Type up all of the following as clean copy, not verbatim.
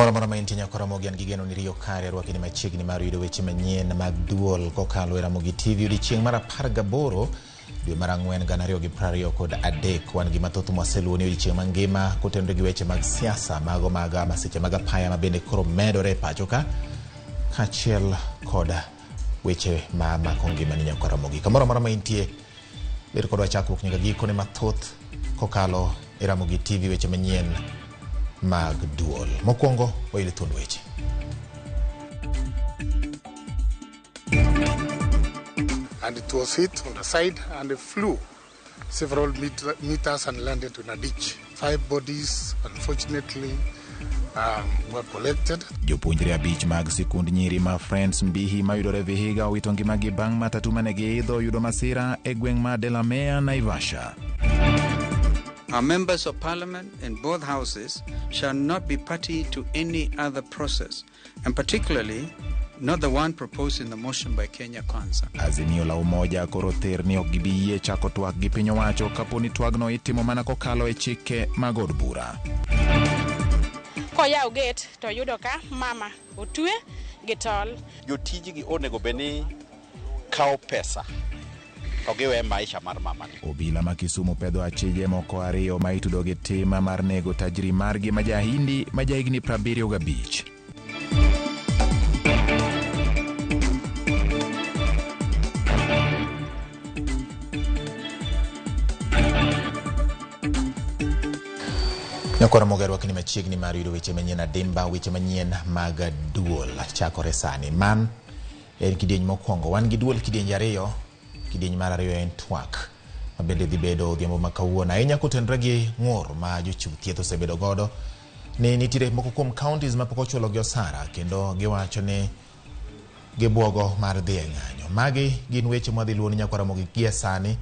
Kamoro amora ma intie nyaka Ramogi an gi geno ni riyo kare rwaki ni machiegni mar yudo weche manyien mag duol kokalo e Ramogi TV odiechieng' mar 18 dwe mar 4 2023. Wan gi mathoth mwaseluwo ni odiechieng' mangima kotenore gi weche mag siasa, mago mag masiche mag apaya ma bende koro medore e pacho ka, kaachiel kod weche ma mako ngimani nyaka Ramogi. Kamoro amora ma intie, ber kodwa chakruok nyaka gikone mathoth kokalo e Ramogi TV weche manyien mag duol. Mokwongo wayudo thuond weche. And it was hit on the side and it flew several meters and landed in a ditch. 5 bodies, unfortunately, were collected. Jopuonjre 5 mag sikund nyiri ma Friends Mbihi mayudore Vihiga owito ngimagi bang' matatu mane giidho yudo masira e gweng' ma Delamere, Naivasha. Our members of parliament in both houses shall not be party to any other process, and particularly not the one proposed in the motion by Kenya Kwanza. Azimio la Umoja koro ther ni ok gibi yie chako twak gi piny owacho kapo ni twagno itimo mana kokalo e chike mag od bura. Koyawo gate to yudo ka mama otwe gi tol. Jotijgi onego bed ni kawo pesa to giwe maisha mar mamani. Obila ma Kisumu pedho achije moko 2 ma itudo gi tim mar nego tajiri margi ma ja-Hindi ma jahigni 75. Nyakwara Moga rwakni machiegni mar yudo weche manyien adimba, weche manyien mag duol chakore sani. Man en kidieny mokwongo. Wan gi duol kidienje 2. Kidieny mar 2 en twak ma bende dhi bedo odhiambo ma kawuono. Ahinya kotenore gi ng'ur ma jochiw thieth osebedo godo ni nitiere moko kuom counties ma pok ochulo gi osara kendo giwacho ni gibuogo mar dhi e ng'anyo. Magi gin weche mwadhi luwo ni Nyakwara Ramogi gie sani.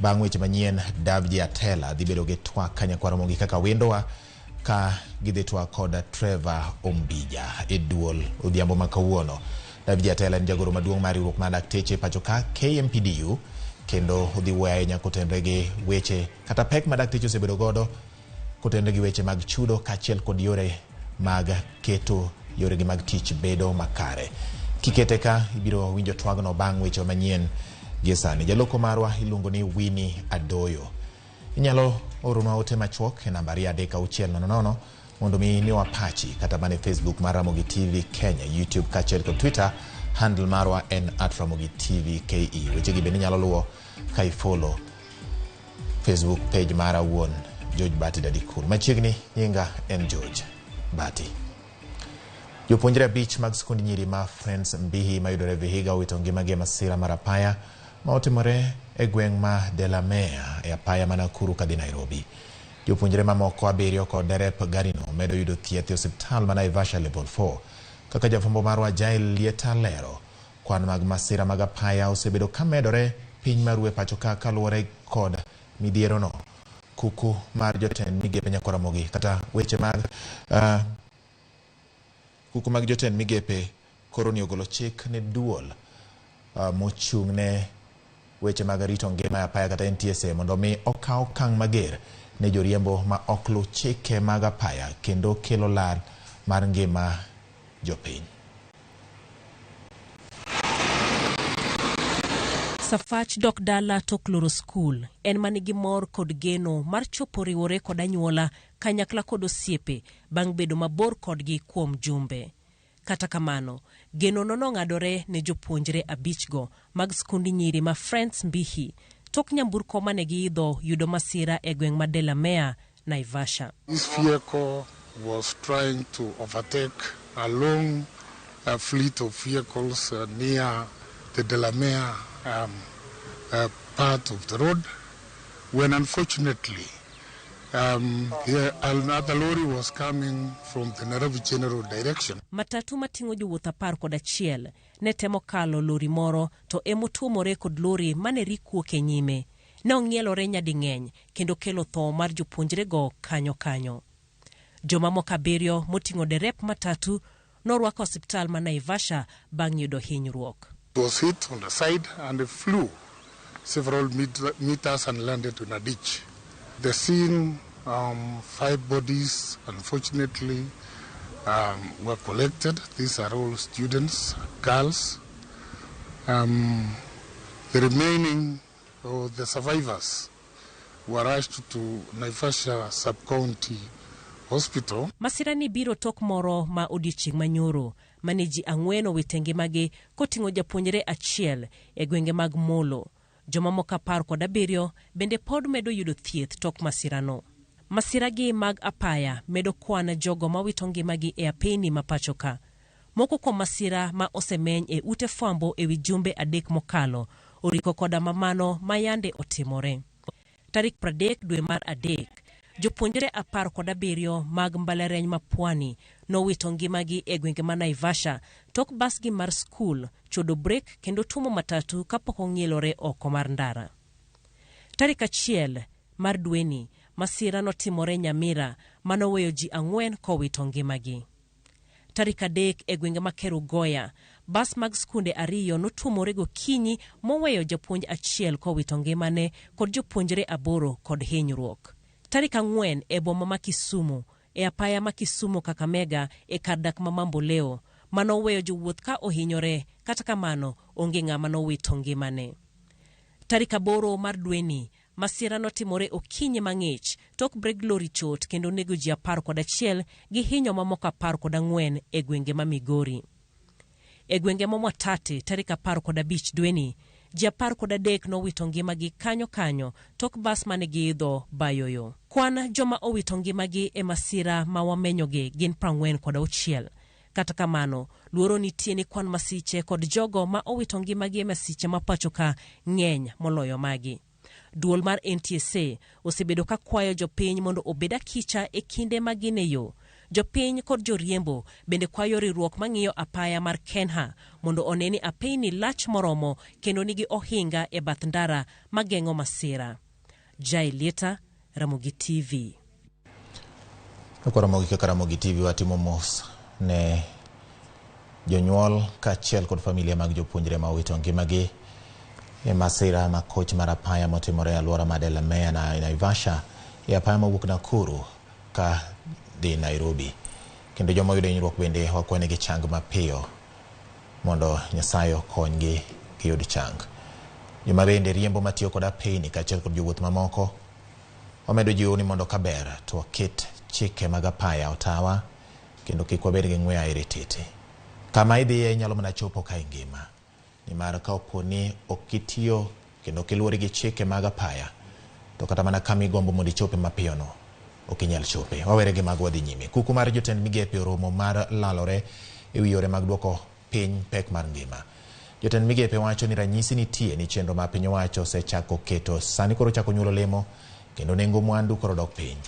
Bang' weche manyien, Davji Atela dhi bedo gi twak ka Nyakwara Ramogi kaka wendowa ka gidhi twak kod Trevor Ombija e duol odhiambo ma kawuono. Davji Atela en jagoro maduong' mar riwruok mar lakteche pacho ka KMPDU kendo odhi wuoyo ahinya kotenore gi weche kata pek ma dakteche osebedo godo kotenore gi weche mag chudo kaachiel kod yore mag keto yoregi mag tich bedo makare. Kikete ka ibiro winjo twagno bang' weche manyien gie sani. Jaloko marwa iluongo ni Winnie Adoyo. Inyalo oronwa ote machuok e namba 23600 mondo mi imiwa pachi kata mana e Facebook mar Ramogi TV Kenya, YouTube kaachiel kod Twitter. Handle marwa en @RamogiTVKE. Wechegi bende inyalo luwo ka ifollow Facebook page mara wuon George Bati Dadikul. Machiegni nyinga en George Bati. Jopuonjre 5 mag sikund nyiri ma Friends Mbihi mayudore Vihiga owito ngimagi e masira mar apaya ma otimore e gweng' ma Delamere e apaya ma Nakuru kadhi Nairobi. Jopuonjre mamoko 7 kod derep garino medo yudo thieth e osiptal ma Naivasha Level 4. Kaka jafwambo marwa Jael Lieta lero, kwan mag masira mag apaya osebedo ka medore piny maru e pacho ka kaluwore kod midhierono. Kuku mar jotend migepe Nyakwar Ramogi kata weche mag kuku mag jotend migepe koro ni ogolo chik ne duol mochung' ne weche mag rito ngima e apaya kata NTSA mondo mi okaw okang' mager ne joriembo ma ok luw chike mag apaya kendo kelo lal mar ngima jopiny. Safach dok dala tok loro skul en manigi mor kod geno mar chopo riwore kod anyuola kanyakla kod osiepe bang' bedo mabor kodgi kuom jumbe. Kata kamano, geno no nong'adore ne jopuonjre 5 go mag skundi nyiri ma Friends Mbihi tok nyamburko mane giidho yudo masira e gweng' ma Delamere, Naivasha. This vehicle was trying to overtake a long fleet of vehicles near the Delamere part of the road when unfortunately another lorry was coming from the Nairobi General direction. Matatu mating'o jowuoth 11 ne temo kalo lori moro to emotuomore kod lori mane rikuok e nyime. Ne ong'ielore nyading'eny kendo kelo tho mar jopuonjrego kanyo kanyo. Jomamoko 7 moting'o derep matatu norwako osiptal ma Naivasha bang' yudo hinyruok. It was hit on the side and it flew several meters and landed in a ditch. The scene, 5 bodies, unfortunately, were collected. These are all students, girls. The remaining, or the survivors, were rushed to Naivasha Sub-County Hospital. Masirani biro tok moro ma odiechieng' manyoro mane ji 4 owito ngimagi koting'o japuonjre achiel e gwenge mag Molo. Jomamoko 17 bende pod medo yudo thieth tok masirano. Masiragi mag apaya medo kwan jogo mawito ngimagi e apeyni ma pacho ka. Moko kuom masira ma osemeny e ute fwambo ewi jumbe 3 mokalo oriko koda mamano ma yande otimore. Tarik 30 dwe mar 3, jopuonjre 17 mag mbalariany ma Pwani nowito ngimagi e gwenge ma Naivasha tok basgi mar skul chodo brek kendo tuomo matatu kapok ong'ielore oko mar ndara. Tarik 1 mar dweni, masira notimore Nyamira manoweyo ji 4 kowito ngimagi. Tarik 3 e gwenge ma Kerugoya, bas mag skunde 2 notuomore gokinyi moweyo japuonj achiel kowito ngimane kod jopuonjre 8 kod hinyruok. Tarik 4 e boma ma Kisumu, e apaya ma Kisumu Kakamega e kar dak ma Mamboleo, manoweyo jowuoth ka ohinyore, kata kamano onge ng'ama nowito ngimane. Tarik 8 mar dweni, masira notimore okinyi mang'ich tok breg lori chot kendo nego ji 11 gi hinyo mamoko 14 e gwenge ma Migori. E gwenge ma Mwatate tarik 15 dweni, ji 13 nowito ngimagi kanyo kanyo tok bas mane giidho bayoyo. Kwan joma owito ngimagi e masira ma wamenyogi gin 46. Kata kamano, luoro nitie ni kwan masiche kod jogo ma owito ngimagi e masiche ma pacho ka ng'eny moloyo magi. Duol mar NTSA osebedo ka kwayo jopiny mondo obed akicha e kinde ma gin e yo. Jopiny kod joriembo bende kwayo riwruok mang'iyo apaya mar Kenha mondo one ni apeyni lach moromo kendo nigi ohinga e bath ndara mageng'o masira. Jai Lieta, Ramogi TV. Ramogi kaka Ramogi TV watimo mos ne jonyuol kaachiel kod familia mag jopuonjre ma owito ngimagi e masira ma koch mar apaya motimore e alwora ma Delamere na Naivasha e apaya mowuok Nakuru ka dhi Nairobi. Kendo joma oyudo hinyruok bende wakwanegi chang mapiyo mondo Nyasaye okonygi giyud chang. Joma bende riembo matiyo kod apeyni kaachiel kod jowuoth mamoko wamedo jiwo ni mondo kaber to waket chike mag apaya otawa kendo kik wabed gi ng'we airititi. Kama idhiye inyalo mana chopo ka ingima, nimar ka opo ni ok itiyo kendo ok iluwori gi chike mag apaya to kata mana kama igombo mondo ichope mapiyo no ok inyal chope. Wawere gi mago wadhi nyime. Kuku mar jotend migepe oromo mar lalore ewi yore mag duoko piny pek mar ngima. Jotend migepe wacho ni ranyisi nitie ni chenro ma piny owacho osechako keto sani koro chako nyuolo lemo kendo nengo mwandu koro dok piny.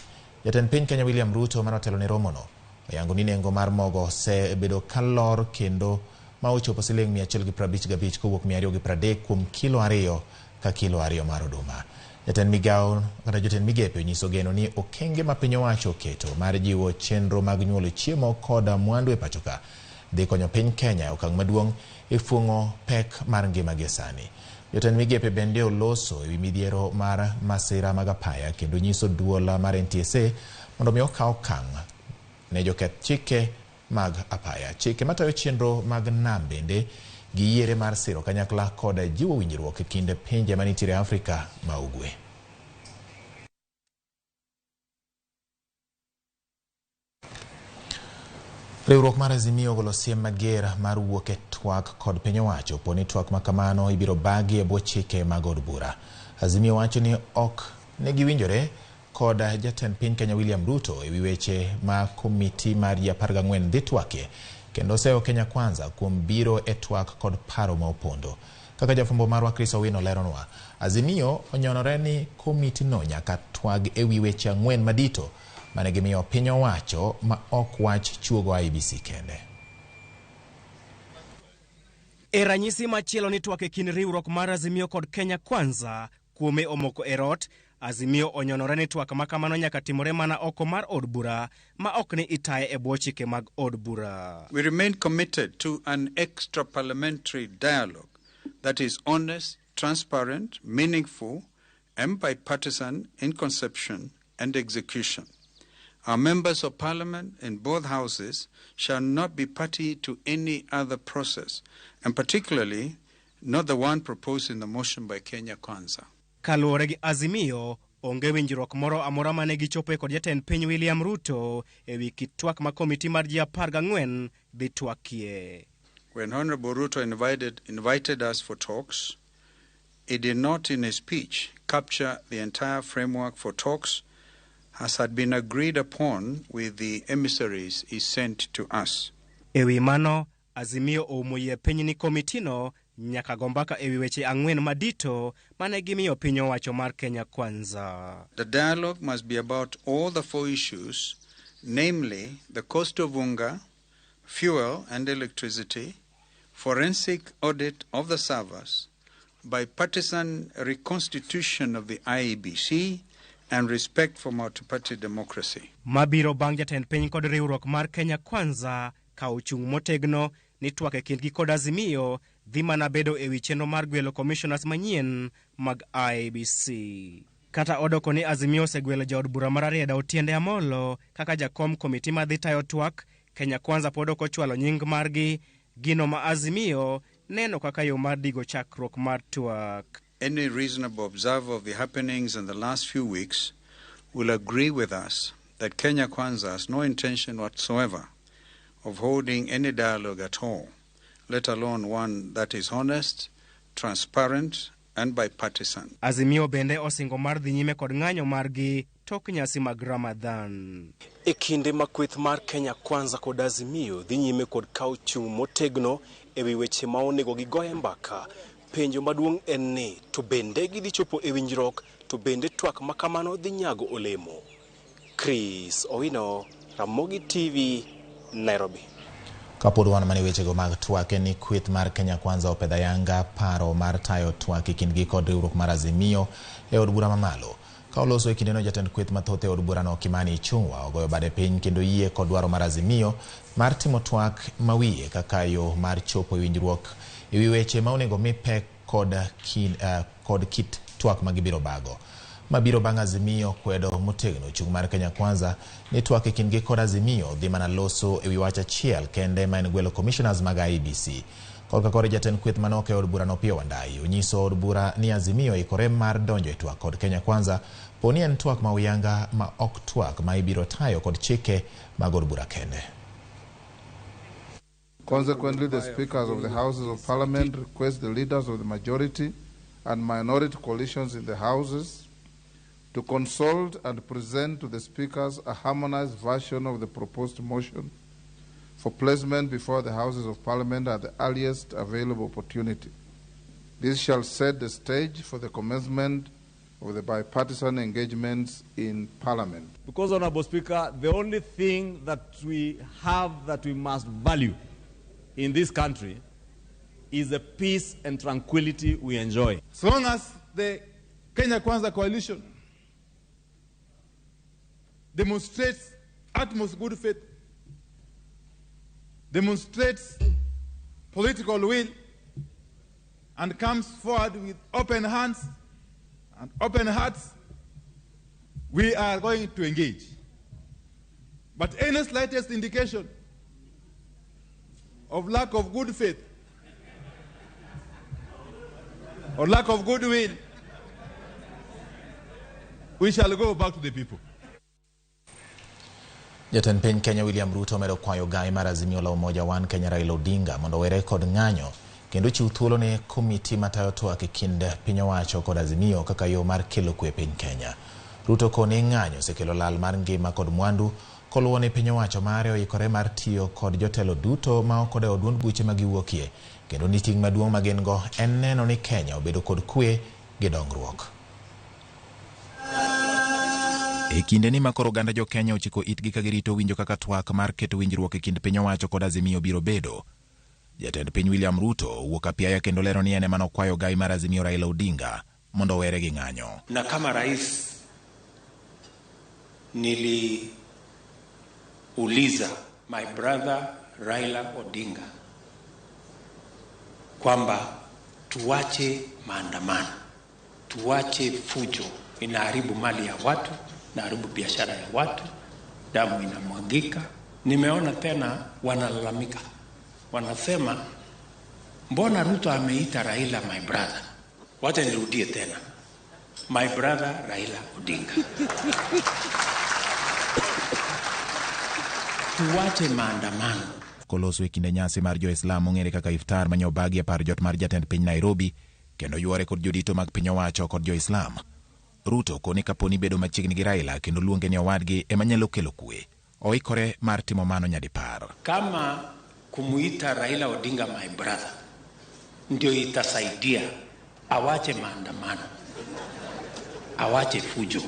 Jatend piny Kenya William Ruto manotelo ne romono oyango ni nengo mar mogo osebedo kalor kendo ma ochopo siling 155 kowuok 230 kuom kilo 2 ka kilo 2 mar oduma. Jatend migao kata jotend migepe onyiso geno ni okenge ma piny owacho oketo mar jiwo chenro mag nyuolo chiemo kod mwandu e pacho ka dhi konyo piny Kenya e okang' maduong' e fuong'o pek mar ngima gi sani. Jotend migepe bende oloso ewi midhiero mar masira mag apaya kendo nyiso duol mar NTSA mondo mi okaw okang' ne joketh chike mag apaya. Chike matayo chenro mag nam bende gi yiere mar siro kanyakla kod jiwo winjruok e kind pinje manitiere Afrika ma Ugwe. Riwruok mar Azimio ogolo siem mager mar wuok e twak kod piny owacho po ni twak ma kamano ibiro bagi e bwo chike mag od bura. Azimio wacho ni ok ne giwinjore kod jatend piny Kenya William Ruto ewi weche ma komiti mar ji 14 dhi twakie kendo oseyo Kenya Kwanza kuom biro e twak kod paro ma opondo. Kaka jafwambo marwa Chris Owino leronwa, Azimio onyonore ni komiti no nyaka twag ewi weche 4 madito mane gimiyo piny owacho ma ok wach chuogo IEBC kende. E ranyisi machielo ni twak e kind riwruok mar Azimio kod Kenya Kwanza kuome omoko e rot, Azimio onyonore ni twak ma kamano nyaka timore mana oko mar od bura ma ok ni itaye e bwo chike mag od bura. We remain committed to an extra parliamentary dialogue that is honest, transparent, meaningful and bipartisan in conception and execution. Our members of parliament in both houses shall not be party to any other process, and particularly not the one proposed in the motion by Kenya Kwanza. Kaluwore gi Azimio, onge winjruok moro amora mane gichopoe kod jatend piny William Ruto ewi kit twak ma komiti mar ji 14 dhi twakie. When Honorable Ruto invited us for talks, he did not in his speech capture the entire framework for talks as had been agreed upon with the emissaries he sent to us. Ewi mano, Azimio oumo yie piny ni komitino nyaka go mbaka ewi weche ang'wen madito mane gimiyo piny owacho mar Kenya Kwanza. The dialogue must be about all the four issues, namely the cost of unga, fuel and electricity, forensic audit of the servers, bipartisan reconstitution of the IEBC, and respect for multi-party democracy. Mabiro bang' jatend piny kod riwruok mar Kenya Kwanza ka ochung' motegno ni twak e kindgi kod Azimio dhi mana bedo ewi chenro mar gwelo commissioners manyien mag IEBC. Kata odoko ni Azimio osegwelo jaod bura mar Rarieda Otiende Amolo kaka jakom komiti madhi tayo twak, Kenya Kwanza pod ok ochwalo nying margi, gino ma Azimio neno kaka yo mar digo chakruok mar twak. Any reasonable observer of the happenings in the last few weeks will agree with us that Kenya Kwanza has no intention whatsoever of holding any dialogue at all, let alone one that is honest, transparent, and bipartisan. Azimio bende osingo mar dhi nyime kod ng'anyo margi tok nyasi mag Ramadhan. E kinde ma kweth mar Kenya Kwanza kod Azimio dhi nyime kod kawo chung' motegno ewi weche ma onego gigoye mbaka, penjo maduong' en ni to bende gidhi chopo e winjruok, to bende twak ma kamano dhi nyago olemo. Chris Owino, Ramogi TV, Nairobi. Kapod wan mana e wechego mag twak en ni kweth mar Kenya Kwanza opedho ayanga paro mar tayo twak e kindgi kod riwruok mar Azimio e od bura mamalo. Ka oloso e kindeno jatend kweth mathoth e od burano Kimani Ichung'wa ogoyo bade piny kendo yie kod dwaro mar Azimio mar timo twak mawiye kaka yo mar chopo e winjruok ewi weche ma onego mi pek kod kit twak ma gibiro bago. Mabiro bang' Azimio kwedo motegno chung' mar Kenya Kwanza ni twak e kindgi kod Azimio dhi mana loso ewi wach achiel kende ma en gwelo commissioners mag IEBC. Korka kore jatend kweth manok e od burano Opiyo Wandayi onyiso od bura ni Azimio oikore mar donjo e twak kod Kenya Kwanza poni en twak ma uyanga ma ok twak ma ibiro tayo kod chike mag od bura kende. Consequently, the speakers of the Houses of Parliament request the leaders of the majority and minority coalitions in the Houses to consult and present to the speakers a harmonized version of the proposed motion for placement before the Houses of Parliament at the earliest available opportunity. This shall set the stage for the commencement of the bipartisan engagements in Parliament. Because, Honorable Speaker, the only thing that we have that we must value in this country is the peace and tranquility we enjoy. So long as the Kenya Kwanza coalition demonstrates utmost good faith, demonstrates political will, and comes forward with open hands and open hearts, we are going to engage. But any slightest indication of lack of good faith or lack of goodwill, we shall go back to the people. Jatend piny Kenya William Ruto omedo kwayo gai mar Azimio la Umoja One Kenya Raila Odinga mondo owere kod ng'anyo kendo chiw thuolo ne komiti matayo twak e kind piny owacho kod Azimio kaka yo mar kelo kwe e piny Kenya. Ruto koni ng'anyo osekelo lal mar ngima kod mwandu koluwo ni piny owacho mare oikore mar tiyo kod jotelo duto ma ok odewo duond buche ma giwuokie kendo ni ting' maduong' ma gin go en neno ni Kenya obedo kod kwe gi dongruok. E kindeni ma koro oganda jo Kenya ochiko itgi ka girito winjo kaka twak mar keto winjruok e kind piny owacho kod Azimio biro bedo, jatend piny William Ruto owuok apiaya kendo lero ni en ema nokwayo gai mar Azimio Raila Odinga mondo owere gi ng'anyo. Na kama rais niliuliza my brother Raila Odinga kwamba tuache maandamano, tuache fujo, inaharibu mali ya watu, inaharibu biashara ya watu, damu inamwagika. Nimeona tena wanalalamika, wanasema mbona Ruto ameita Raila my brother? Wacha nirudie tena, my brother Raila Odinga. Tuwache maandamano. Koloso e kinde nyasi mar jo-Islam mong'ere kaka iftar mane obagi e par jot mar jatend piny Nairobi kendo yuore kod jodito mag piny owacho kod jo-Islam. Ruto koni kaponi bedo machiegni gi Raila kendo luonge ni owadgi ema nyalo kelo kwe. Oikore mar timo mano nyadipar. Kama kumuita Raila Odinga my brother ndio itasaidia awache maandamano, awache fujo,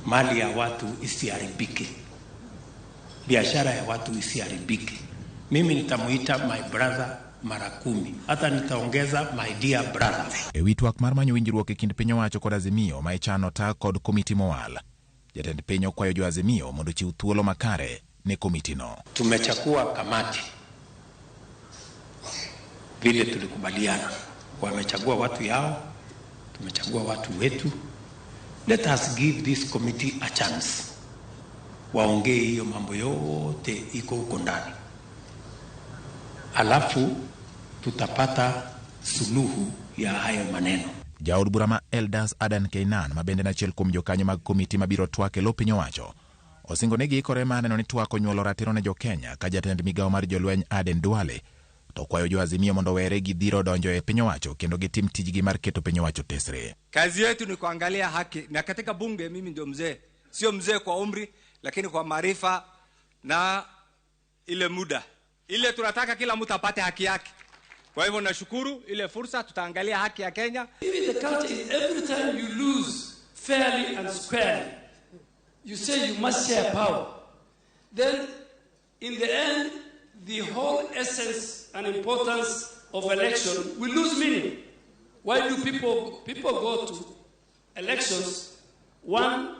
mali ya watu isiharibike, biashara ya watu isiharibike. Mimi nitamuita my brother mara 10, hata nitaongeza my dear brother. E wi twak mar manyo winjruok e kind piny owacho kod Azimio ma ichano ta kod komiti mowal, jatend piny okwayo jo Azimio mondo ochiw thuolo makare ne komiti no. Tumechakua kamati vile tulikubaliana, wamechagua watu yao, tumechagua watu wetu. Let us give this committee a chance, waongee hiyo mambo yote iko huko ndani, alafu tutapata suluhu ya hayo maneno. Jaod bura ma Elders Adan Keynan ma bende en achiel kuom jokanyo mag komiti mabiro twak e lo piny owacho osingo ni giikore mar neno ni twak onyuolo ratiro ne jo-Kenya ka jatend migawo mar jolweny Aden Duale to kwayo jo Azimio mondo owere gi dhiro donjo e piny owacho kendo gitim tijgi mar keto piny owacho tesre. Kazi yetu ni kuangalia haki, na katika bunge mimi ndio mzee, sio mzee kwa umri lakini kwa maarifa na ile muda ile tunataka kila mtu apate haki yake. Kwa hivyo nashukuru ile fursa, tutaangalia haki ya Kenya. Even the culture is every time you lose fairly and squarely, you say you must share power. Then in the end, the whole essence and importance of election will lose meaning. Why do people go to elections? One,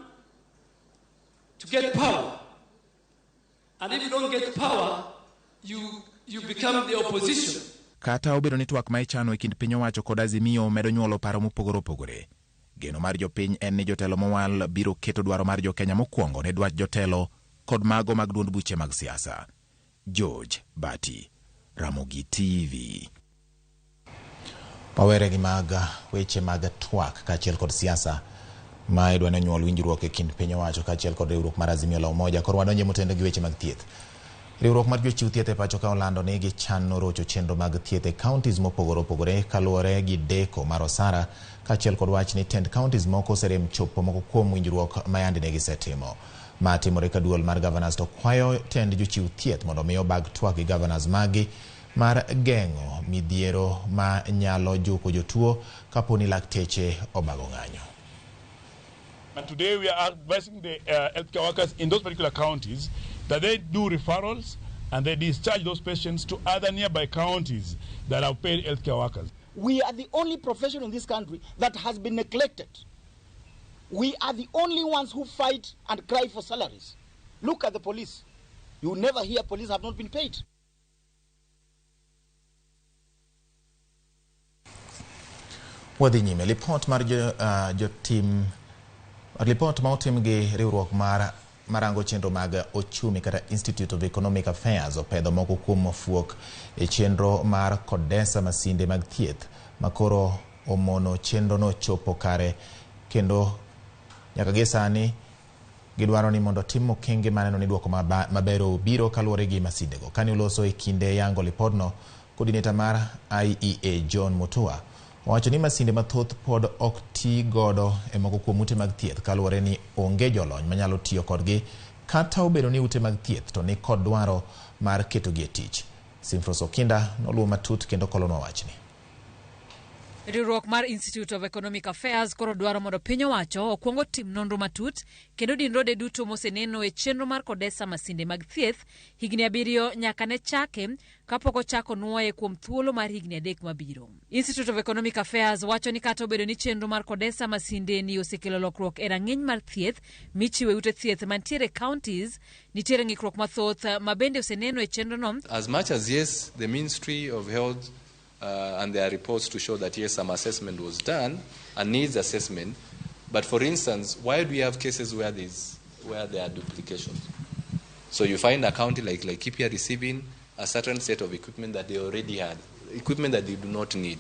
to get power. And if you don't get power, you become the opposition. Kata obedo ni twak ma ichano e kind piny owacho kod Azimio medo nyuolo paro mopogore opogore, geno mar jopiny en ni jotelo mowal biro keto dwaro mar jo-Kenya mokwongo ne dwach jotelo kod mago mag duond buche mag siasa. George Bati, Ramogi TV. Wawere gi mag weche mag twak kaachiel kod siasa ma idwa ni onyuol winjruok e kind piny owacho kaachiel kod riwruok mar Azimio la Umoja. Koro wadonje motendo gi weche mag thieth. Riwruok mar jochiw thieth e pacho ka olando ni gichano rocho chenro mag thieth e counties mopogore opogore kaluwore gi deko mar osara kaachiel kod wach ni tend counties moko oserem chopo moko kuom winjruok ma yande ne gisetimo. Ma timore ka duol mar governors to kwayo tend jochiw thieth mondo mi obag twak gi governors magi mar geng'o midhiero ma nyalo juko jotuo kapo ni lakteche obago ng'anyo. And today we are advising the healthcare workers in those particular counties that they do referrals and they discharge those patients to other nearby counties that have paid healthcare workers. We are the only profession in this country that has been neglected. We are the only ones who fight and cry for salaries. Look at the police. You never hear police have not been paid. Wadhi nyime. Lipot mar jotim lipot ma otim gi riwruok mar marango chenro mag ochumi kata Institute of Economic Affairs opedho moko kuom fuok e chenro mar kodesa masinde mag thieth makoro omono chenro no chopo kare kendo nyaka gi sani gidwaro ni mondo tim okenge maneno ni duoko maber obiro kaluwore gi masindego. Kane oloso e kinde yango lipodno, coordinator mar IEA John Mutua owacho ni masinde mathoth pod ok ti godo e moko kuom ute mag thieth kaluwore ni onge jolony manyalo tiyo kodgi kata obedo ni ute mag thieth to ni kod dwaro mar ketogi e tich. Simfros Okinda noluwo matut kendo kolonwa wachni. Riwruok mar Institute of Economic Affairs koro dwaro mondo piny owacho okwongo tim nonro matut kendo din rode duto moseneno e chenro mar kodesa masinde mag thieth higni 7 nyaka ne chake kapok ochako nuoye kuom thuolo mar higni 3 mabiro. Institute of Economic Affairs wacho ni kata obedo ni chenro mar kodesa masinde ni osekelo lokruok e rang'iny mar thieth michiwo e ute thieth mantiere counties, nitiere ng'ikruok mathoth ma bende oseneno e chenro no. As much as yes, the Ministry of Health and there are reports to show that yes, some assessment was done, a needs assessment. But for instance, why do we have cases where there's where there are duplications. So you find a county like Laikipia receiving a certain set of equipment that they already had, equipment that they do not need.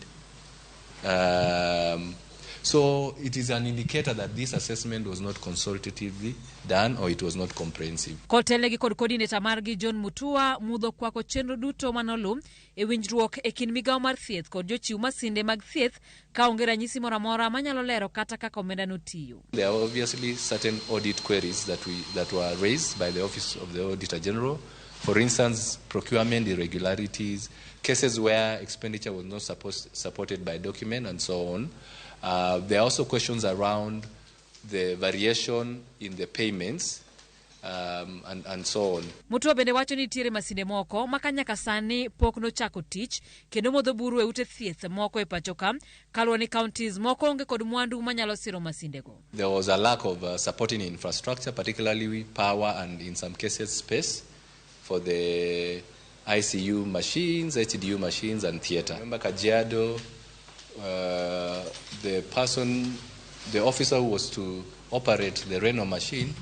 So it is an indicator that this assessment was not consultatively done or it was not comprehensive. Kotelnegi kod coordinator margi John Mutua mudho kwako chenro duto manolu e winjruok e kind migawo mar thieth kod jochiw masinde mag thieth kaonge ranyisi moro amora manyalo lero kata kaka omenda notiyo. There are obviously certain audit queries that were raised by the Office of the Auditor General. For instance, procurement irregularities, cases where expenditure was not supported by document, and so on. There are also questions around the variation in the payments and so on. Mutua bende wacho ni nitiere masinde moko ma nyaka sani pok nochako tich kendo modho buru e ute thieth moko e pacho ka kaluwore ni counties moko onge kod mwandu manyalo siro masindego. There was a lack of supporting infrastructure, particularly power and in some cases space for the ICU machines, HDU machines and theater. Remember Kajiado, the officer who was to operate the Reno machine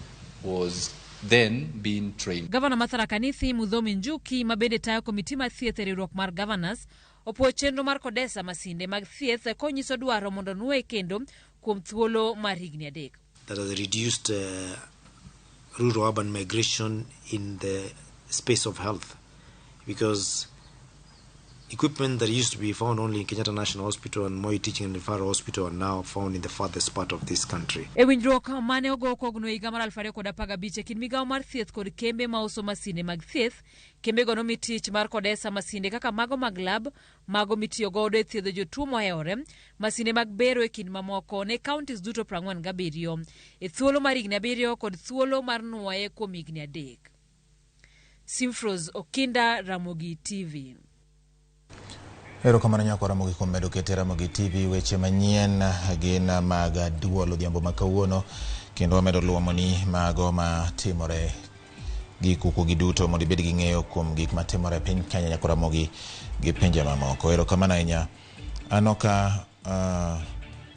was then being trained. Gavana ma Tharaka Nithi Muthomi Njuki ma bende tayo komiti mar thieth e riwruok mar Governors opuoyo chenro mar kodesa masinde mag thieth konyiso dwaro mondo nuoye kendo kuom thuolo mar higni 3. That has reduced rural-urban migration in the space of health, because equipment that used to be found only in Kenyatta National Hospital and Moi Teaching and Referral Hospital are now found in the farthest part of this country. E winjruok mane ogo kogno higa mar 2015 e kind migawo mar thieth kod kembe mauso masinde mag thieth, kembego nomi tich mar kodesa masinde kaka mago mag lab, mago mitiyo godo e thiedho jotuo mohewore, masinde mag bero e kind mamoko ne counties duto 47 e thuolo mar higni 7 kod thuolo mar nuoye kuom higni 3. Simfros Okinda, Ramogi TV. Erokamano nyako Ramogi kuom medo kete Ramogi TV. Weche manyien gin mag duol odhiambo ma kawuono, kendo wamedo luomoni mago matimore gi kuku gi duto mondo ibed gi ng'eyo kuom gik matimore e piny Kenya nyako Ramogi gi pinje mamoko. Erokamano ahinya. Aneno ka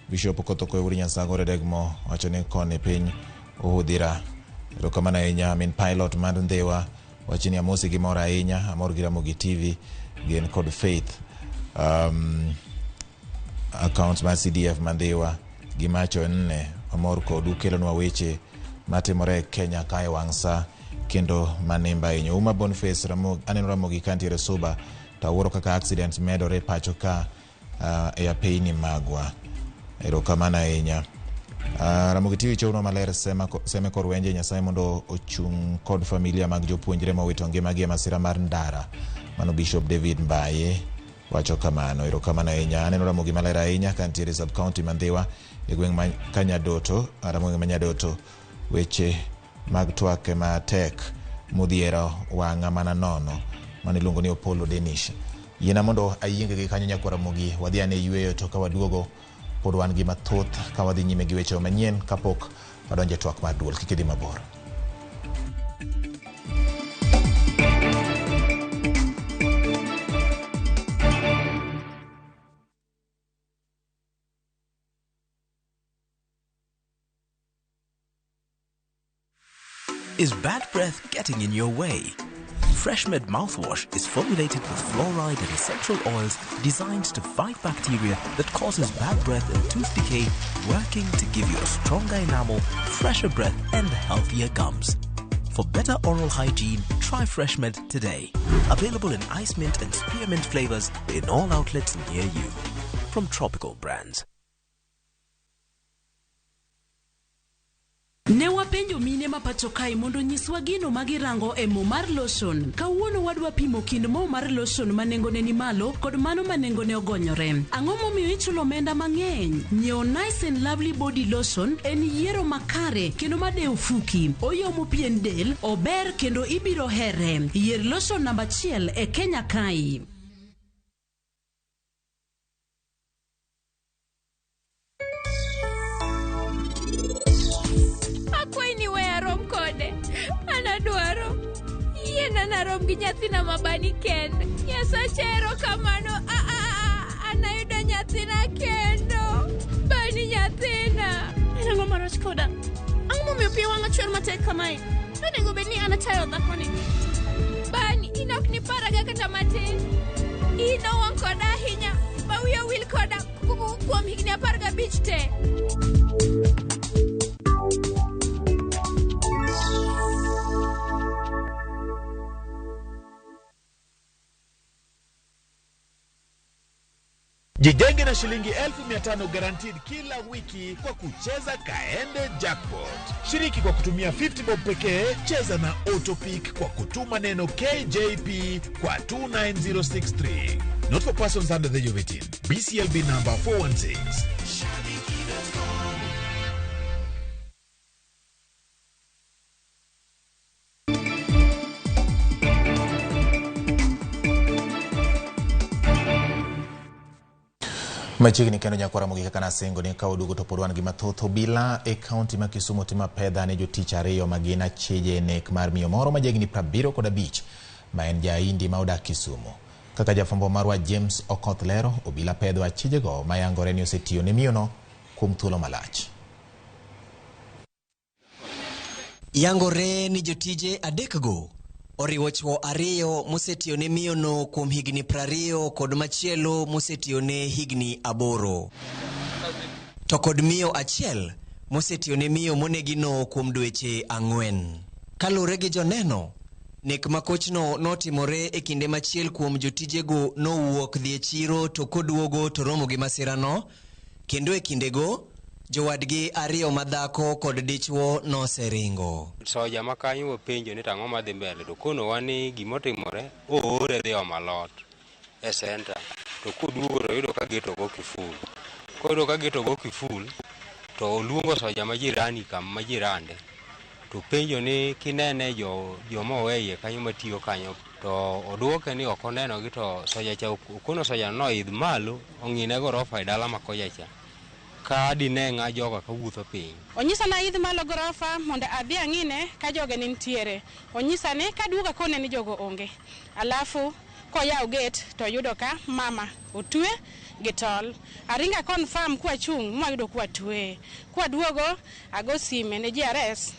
Bishop Okoth Koiwuri Nyasago Redegmo wacho ni koni piny Uhudhira. Erokamano ahinya. Min pilot mar Ndhiwa wacho ni amosi gi mor ahinya, amor gi Ramogi TV gin kod Faith. Accounts mar CDF Mandhiwa gi macho 4 amor kodu kelonwa weche matimore e Kenya kae wang' sa kendo manimba ahinya. Uma Boniface Ramogi, aneno Ramogi kantiere Suba to awuoro kaka accidents medore pacho ka e apeyni magwa. Erokamano ahinya. Ramogi TV chowno maler seme kor wenje Nyasaye mondo ochung' kod familia mag jopuonjre mowito ngimagi e masira mar ndara. Mano Bishop David Mbaye wacho kamano. Erokamano ahinya. Aneno Ramogi maler ahinya kantiere sub county Mandhiwa e gweng' ma Kanyadoto, Ramogi ma Nyadoto. Weche mag twak matek modhiero wang'a mana nono. Mano iluongo ni Opollo Denish. Yiena mondo ayieng gi kanyo nyakwa Ramogi, wadhi ane yweyo to ka waduogo pod wan gi mathoth ka wadhi nyime gi weche manyien kapok wadonjo e twak mar duol. Kik idhi mabor. Is bad breath getting in your way? FreshMed mouthwash is formulated with fluoride and essential oils designed to fight bacteria that causes bad breath and tooth decay, working to give you a stronger enamel, fresher breath, and healthier gums. For better oral hygiene, try FreshMed today. Available in ice mint and spearmint flavors in all outlets near you. From Tropical Brands. Ne wapenjo mine ma pacho kae mondo nyiswa gino ma girango e mo mar lotion. Kawuono wadwa pimo kind mo mar lotion ma nengone ni malo kod mano ma nengone ogonyore. Ang'o momiyo ichulo omenda mang'eny? Nyiewo Nice and Lovely Body Lotion en yiero makare kendo madewo fuki. Oyomo pien del, ober kendo ibiro here. Yier lotion namba 1 e Kenya kae. Narom gi nyathina mabani kende. Nyasache erokamano, anayudo nyathina kendo. Bani nyathina. En ang'o marach koda? Ang'o momiyo momiyo pi wang'a chwer matek kamae? Nonego bed ni an atayo dhakoni. Bani, in ok niparaga kata matin. In owang' koda ahinya ma wiya owil koda kuom higni 15 te. Jijenge na shilingi 500,000 guaranteed kila wiki kwa kucheza Kaende Jackpot. Shiriki kwa kutumia 50 bob pekee, cheza na Autopick kwa kutuma neno KJP kwa 29063. Not for persons under the age of 18. BCLB number 416. Machiegni kendo nyakwara mogik kaka nasingo ni ka oduogo to pod wan gi mathoth. Obila e kaunti ma Kisumu timo apedha ne jotich ariyo ma gin achije e nek mar miyo moro ma jahigni 75 ma en ja-Hindi ma odak Kisumu. Kaka jafwambo marwa James Okoth lero, obila pedho achijego ma yangore ni osetiyo ne miyono kuom thuolo malach. Yangore ni jotije adekgo oriwo chwo ariyo mosetiyo ne miyono kuom higni 20 kod machielo mosetiyo ne higni 8. To kod miyo achiel mosetiyo ne miyo monegino kuom dweche 4. Kaluwore gi joneno, nek makochno notimore e kinde machiel kuom jotijego nowuok dhi e chiro to koduogo to romo gi masirano, kendo e kindego jowadgi ariyo madhako kod dichwo noseringo. Soja ma kanyo wapenjo ni tang'o madhi mbele to konowa ni gimotimore oore dhi omo alot e senta to koduogo to oyudo ka geto ogo kiful. Koyudo ka geto ogo kiful to oluongo soja ma jirani kama jirande to penjo ni kinene joma owe iye kanyo matiyo kanyo to oduoke ni ok onenogi to soja cha okono soja no oidh malo ong'ine gorofa e dala ma kocha cha. Ka dine ng'a jogo kawuotho piny. Onyisa na idh malo gorofa mondo adhi ang'ine ka joge ni nitiere. Onyisa ni kaduogo akone ni jogo onge. Alafu koyawo gate to yudo ka mama otwe gi tol. Aringa confirm kwa chung' mwayudo kwa twe. Kwaduogo ago sime ne GRS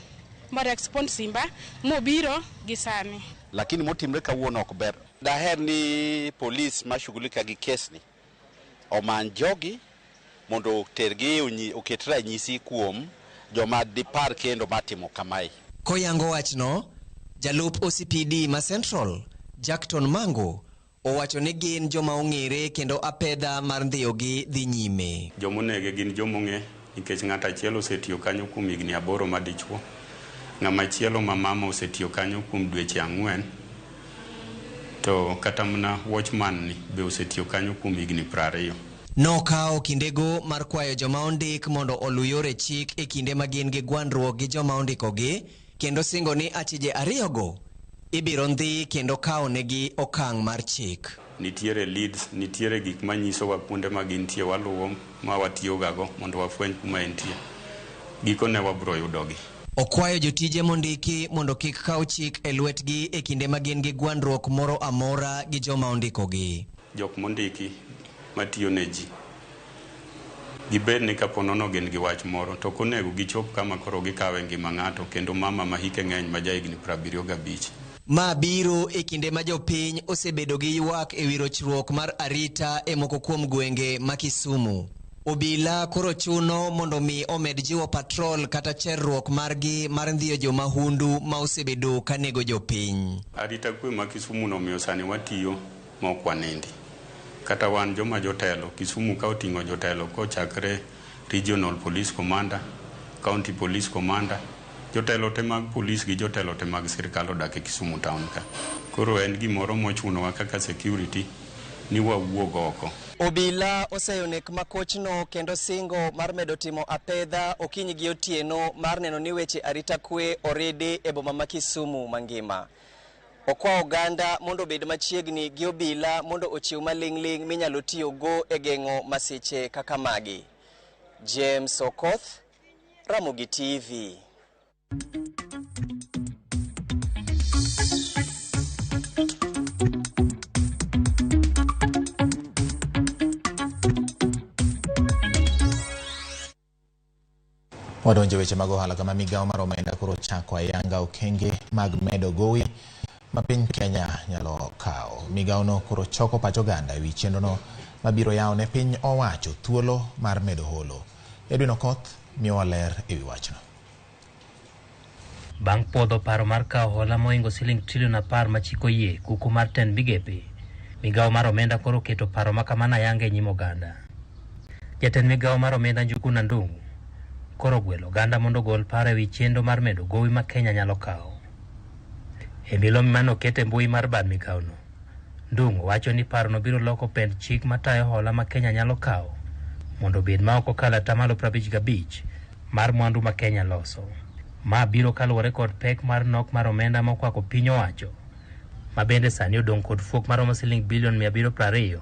mo respond simba mobiro gi sani. Lakini motimre kawuono ok ber. Daher ni polis mashughulika gi kesni omany jogi mondo otergi oket ranyisi kuom joma dipar kendo matimo kamae. Koyango wachno, jalup OCPD ma Central, Jackton Mango, owacho ni gin joma ong'ere kendo apedha mar ndhiyogi dhi nyime. Jomonege gin jomong'e nikech ng'ato achiel osetiyo kanyo kuom higni 8 madichuo, ng'ama chielo ma mama osetiyo kanyo kuom dweche 4, to kata mana watchman ni be osetiyo kanyo kuom higni 20. Nokawo kindego mar kwayo joma ondik mondo oluw yore chik e kinde ma gin gi gwandruok gi joma ondikogi, kendo singo ni achije ariyogo ibiro ndhi kendo kawo negi okang' mar chik. Nitiere leads, nitiere gik manyisowa kuonde ma gintie, waluwo ma watiyogago mondo wafweny kuma entie. Gikone wabiro yudogi. Okwayo jotije mondiki mondo kik kaw chik e lwetgi e kinde ma gin gi gwandruok moro amora gi joma ondikogi. Jok mondiki matiyo ne ji gibed ni kapo nono gin gi wach moro to ok onego gichop kama koro gikawe ngima ng'ato kendo mama ma hike ng'eny ma jahigni 75. Ma biro e kinde ma jopiny osebedo gi ywak e wi rochruok mar arita e moko kuom gwenge ma Kisumu. Obila koro chuno mondo mi omed jiwo patrol kata cherruok margi mar ndhiyo jomahundu ma osebedo ka nego jopiny. Arita kwe ma Kisumu nomiyo sani watiyo ma ok wanindi. Kata wan joma jotelo, Kisumu ka oting'o jotelo kochakre Regional Police Commander, County Police Commander, jotelo te mag polis gi jotelo te mag sirkal odak e Kisumu town ka. Koro en gimoro mochunowa kaka security ni wawuog oko. Obila oseyo nek makochno kendo singo mar medo timo apedha okinyi gi otieno mar neno ni weche arita kwe oridi e boma ma Kisumu mangima. Okwa oganda mondo obed machiegni gi obila mondo ochiw maling'ling' minyalo tiyogo e geng'o masiche kaka magi. James Okoth, Ramogi TV. Wadonjo weche mag ohala kama migawo mar omenda koro chako ayanga okenge mag medo gowi ma piny Kenya nyalo kawo. Migawono koro choko pach oganda ewi chenrono mabiro yawo ne piny owacho thuolo mar medo holo. Edwin Okoth miyowa ler ewi wachno. Bang' puodho paro mar kawo hola mohingo siling trilion 10 ma chik oyie kuku mar tend migepe, migawo mar omenda koro oketo paro ma kamano ayanga e nyim oganda. Jatend migawo mar omenda Njuguna Ndung'u koro ogwelo oganda mondo ogol paro ewi chenro mar medo gowi ma Kenya nyalo kawo. E milome mane oket e mbui mar bad migawono, Ndung'u wacho ni parono biro loko pend chik matayo hola ma Kenya nyalo kawo mondo obed ma ok okalo 55% mar mwandu ma Kenya loso. Ma biro kaluwore kod pek mar nok mar omenda mokwako piny owacho, ma bende sani odong' kod fuok maromo siling bilion 720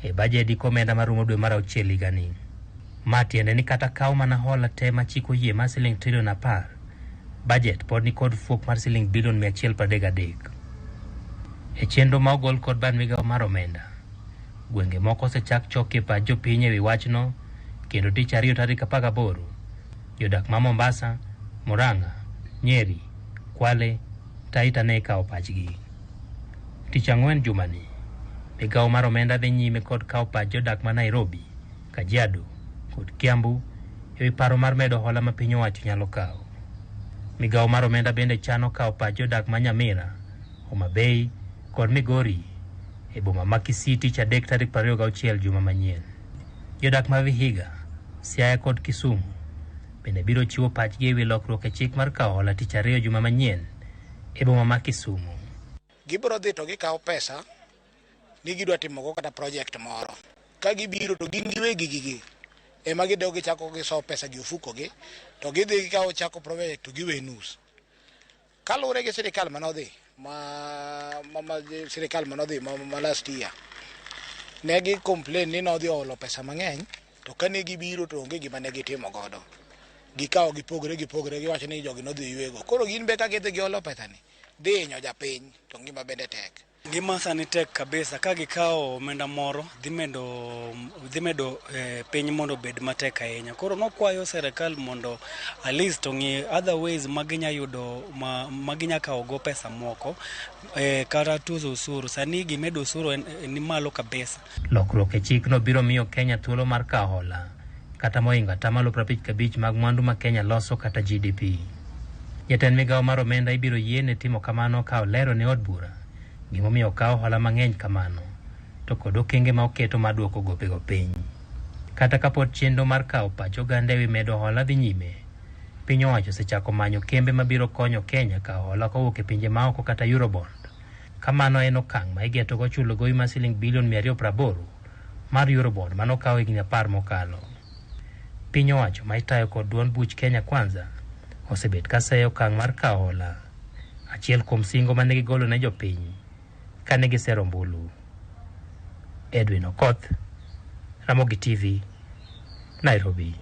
e bajedi komenda marumo dwe mar auchiel higani. Ma tiende ni kata kaw mana hola te ma chik oyie mar siling trilion 10, bajet pod ni kod fuok mar siling bilion 133. E chenro ma ogol kod bad migawo mar omenda, gwenge moko osechak chokie pach jopiny ewi wachno kendo tich ariyo tarik 18, jodak ma Mombasa, Murang'a, Nyeri, Kwale, Taita ne ikawo pachgi. Tich ang'wen jumani, migawo mar omenda dhi nyime kod kawo pach jodak ma Nairobi, Kajiado kod Kiambu ewi paro mar medo hola ma piny owacho nyalo kawo. Migawo mar omenda bende chano kawo pach jodak ma Nyamira, Homa Bay kod Migori e boma ma Kisii tich adek tarik 26 juma manyien. Jodak ma Vihiga, Siaya kod Kisumu bende biro chiwo pachgi ewi lokruok e chik mar kawo hola tich ariyo juma manyien e boma ma Kisumu. Gibiro dhi to gikawo pesa ni gidwa timogo kata project moro. Ka gibiro to gin giwegi gigi ema gidok gichako gisowo pesa gi ofuko gi to gidhi gikawo chako project to giwe nus. Kaluwore gi sirikal manodhi ma sirikal manodhi ma last year, ne gi complain ni nodhi olo pesa mang'eny to kane gibiro to onge gima ne gitimo godo. Gikawo gipogre gipogre giwacho ni jogi nodhi ywego. Koro gin be ka gidhi giolo pesa ni dhi hinyo japiny to ngima bende tek. Ngima sani tek kabisa ka gikawo omenda moro dhi medo piny mondo obed matek ahinya. Koro nokwayo serikal mondo at least ong'i other ways ma ginya yudo ma ginya kawo go pesa moko kata tozo osuru. Sani gimedo osuru ni malo kabisa. Lokruok e chikno biro miyo Kenya thuolo mar kawo hola kata mohingo 55% mag mwandu ma Kenya loso kata GDP. Jatend migawo mar omenda ibiro yiene timo kamano ka olero ne od bura gimomiyo okawo hola mang'eny kamano to kod okenge ma oketo mar duoko gopego piny. Kata kapod chenro mar kawo pach oganda ewi medo hola dhi nyime, piny owacho osechako manyo kembe mabiro konyo Kenya kawo hola kowuok e pinje maoko kata Eurobond. Kamano en okang' ma igetogo chulo gowi mar siling bilion 280 mar Eurobond manokaw higni 10 mokalo. Piny owacho ma itayo kod duond buch Kenya Kwanza osebet ka seyo okang' mar kawo hola, achiel kuom singo mane gigolo ne jopiny kane gisero ombulu. Edwin Okoth, Ramogi TV, Nairobi.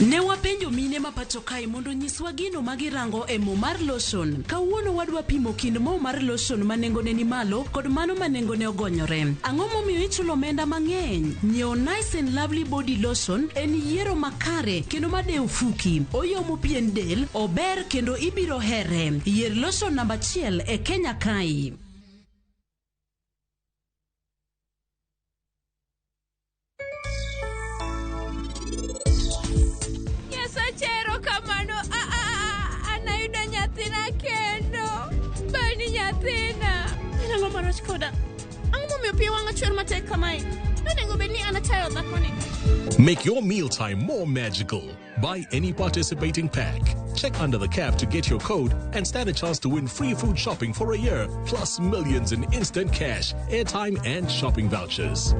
Ne wapenjo mine ma pacho kae mondo onyiswa gino ma girango e mo mar lotion. Kawuono wadwa pimo kind mo mar lotion ma nengone ni malo kod mano ma nengone ogonyore. Ang'o momiyo ichulo omenda mang'eny? Nyiewo Nice and Lovely Body Lotion en yiero makare kendo madewo fuki. Oyomo pien del, ober kendo ibiro here. Yier lotion namba 1 e Kenya kae. Nyasache erokamano anayudo nyathina kendo. Bani nyathina. En ang'o marach koda? Ang'o momiyo pi wang'a chwer matek kamae? Nonego bed ni an atayo dhakoni. Make your mealtime more magical. Buy any participating pack. Check under the cap to get your code and stand a chance to win free food shopping for a year, plus millions in instant cash, airtime, and shopping vouchers.